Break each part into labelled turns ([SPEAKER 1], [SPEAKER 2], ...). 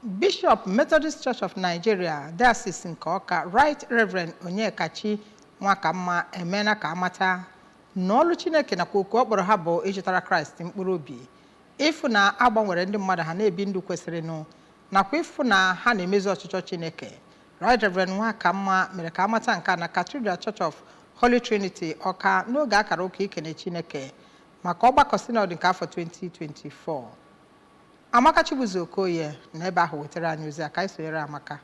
[SPEAKER 1] Bishọp Methodist Church of Nigeria, Diocese nke Ọka, Right Reverend Onyekachi Nwakamma emeela ka amata na ọlụ Chineke nakwa oku ọ kpọrọ ha bụ ịchọtara Kraịst mkpụrụ obi, ịfụ na a gbanwere ndị mmadụ ha na-ebi ndụ kwesịrịnụ nakwa ịfụ na ha na-emezu ọchịchọ Chineke. Right Reverend Nwakamma mere ka amata nke a na Cathedral Church of Holy Trinity, Ọka, n'oge a kara ụka ikene Chineke maka ọgbakọ Synod nke afọ 2024. Amaka Chibuzo Okoye nọ ebe ahụ wetara anyị ozi a ka anyị sonyere Amaka.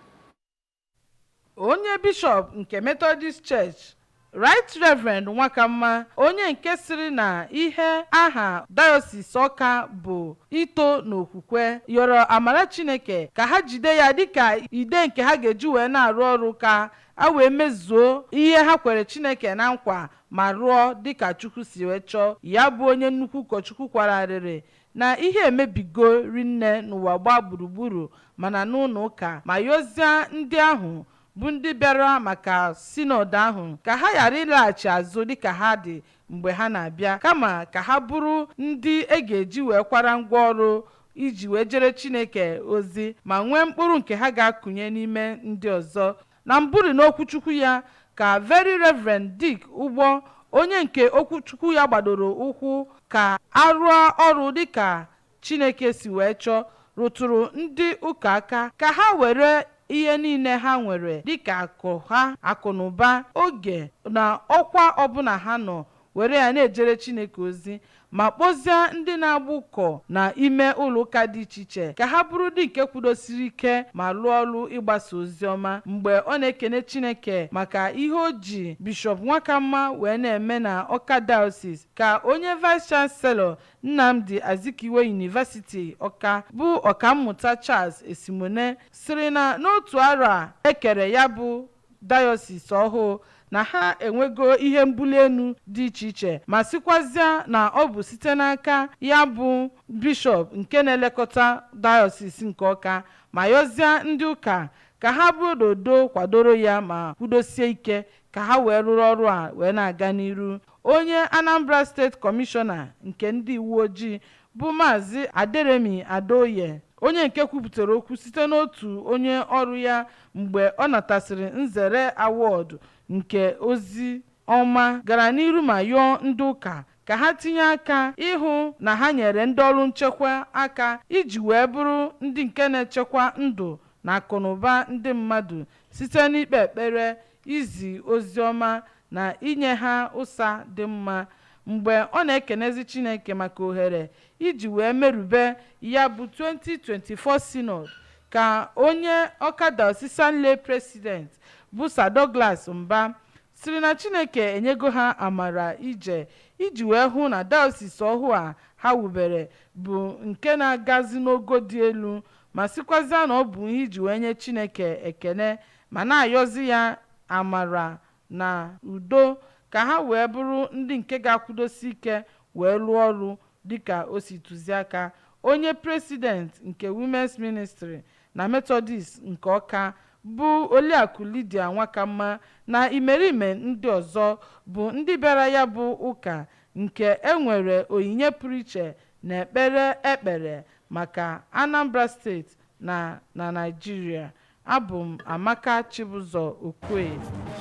[SPEAKER 2] Onye bishọp nke Methodist Church, Right Reverend Nwakamma, onye nke sịrị na ihe aha Dayọsis Ọka bụ ito n'okwukwe, yọrọ amara Chineke ka ha jide ya dịka ide nke ha ga-eji wee na-arụ ọrụ ka a wee mezuo ihe ha kwere Chineke na nkwa ma rụọ dịka Chukwu si wee chọọ. Ya bụ onye nnukwu ụkọchukwu kwara arịrị na ihe emebigo rinne n'ụwa gbaa gburugburu mana n'ụlọ ụka, ma yọzie ndị ahụ bụ ndị bịara maka sinọd ahụ ka ha ghara ịlaghachi azụ dịka ha dị mgbe ha na-abịa, kama ka ha bụrụ ndị e ga-eji wee kwara ngwaọrụ iji wee jere Chineke ozi ma nwee mkpụrụ nke ha ga-akụnye n'ime ndị ọzọ. Na mbụri n'okwuchukwu ya ka Very Reverend Dick Ugbo, onye nke okwuchukwu ya gbadoro ụkwụ ka a rụọ ọrụ dịka Chineke si wee chọọ, rụtụrụ ndị ụka aka ka ha were ihe niile ha nwere dịka akụ ha, akụnụba, oge na ọkwa ọbụla ha nọ were ya na-ejere Chineke ozi, ma kpọzie ndị na-agba ụkọ na ime ụlọ ụka dị iche iche ka ha bụrụ ndị nke kwudosiri ike ma lụọ ọrụ ịgbasa ozi ọma. Mgbe ọ na-ekene Chineke maka ihe o ji Bishọp Nwakamma wee na-eme na Ọka Diocese, ka onye Vice Chancellor Nnamdi Azikiwe University Ọka bụ Ọkammụta Charles Esimone sịrị na n'otu arọ a ekere ya bụ dayọsis ọhụụ na ha enwego ihe mbuli elu dị iche iche, ma sịkwazịa na ọ bụ site n'aka ya bụ bishọp nke na-elekọta dayọsis nke Ọka, ma yọzie ndị ụka ka ha bụrụ dodo kwadoro ya ma kwudosie ike ka ha wee rụrụ ọrụ a wee na-aga n'iru. Onye Anambra Steeti Kọmishọna nke ndị uwe ojii bụ Maazị Aderemi Adeoye, onye nke kwupụtara okwu site n'otu onye ọrụ ya mgbe ọ natasịrị nzere awọdụ nke ozi ọma, gara n'iru ma yọọ ndị ụka ka ha tinye aka ịhụ na ha nyere ndị ọrụ nchekwa aka iji wee bụrụ ndị nke na-echekwa ndụ na akụnụba ndị mmadụ site n'ikpe ekpere, izi ozi ọma na inye ha ụsa dị mma. Mgbe ọ na-ekenezi Chineke maka ohere iji wee merube ya bụ 2024 Synod, ka onye Ọka Diocesan Lay President bụ Sir Douglas Mba sịrị na Chineke enyego ha amara ije iji wee hụ na dayọsis ọhụụ a ha wubere bụ nke na-agazi n'ogo dị elu, ma sịkwazịa na ọ bụ ihe iji wee nye Chineke ekene ma na-ayọzi ya amara na udo ka ha wee bụrụ ndị nke ga-akwụdosi ike wee rụọ ọrụ dịka o si tụziaka. Onye president nke Women's Ministry na Methodist nke Ọka bụ Oliakụ Lydia Nwakamma na imerime ndị ọzọ bụ ndị bịara ya bụ ụka nke enwere onyinye pụrụ iche na ekpere ekpere maka Anambra Steeti na Naịjirịa. Abụ m Amaka Chibụzọ Okoye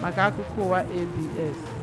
[SPEAKER 2] maka akụkọ ụwa ABS.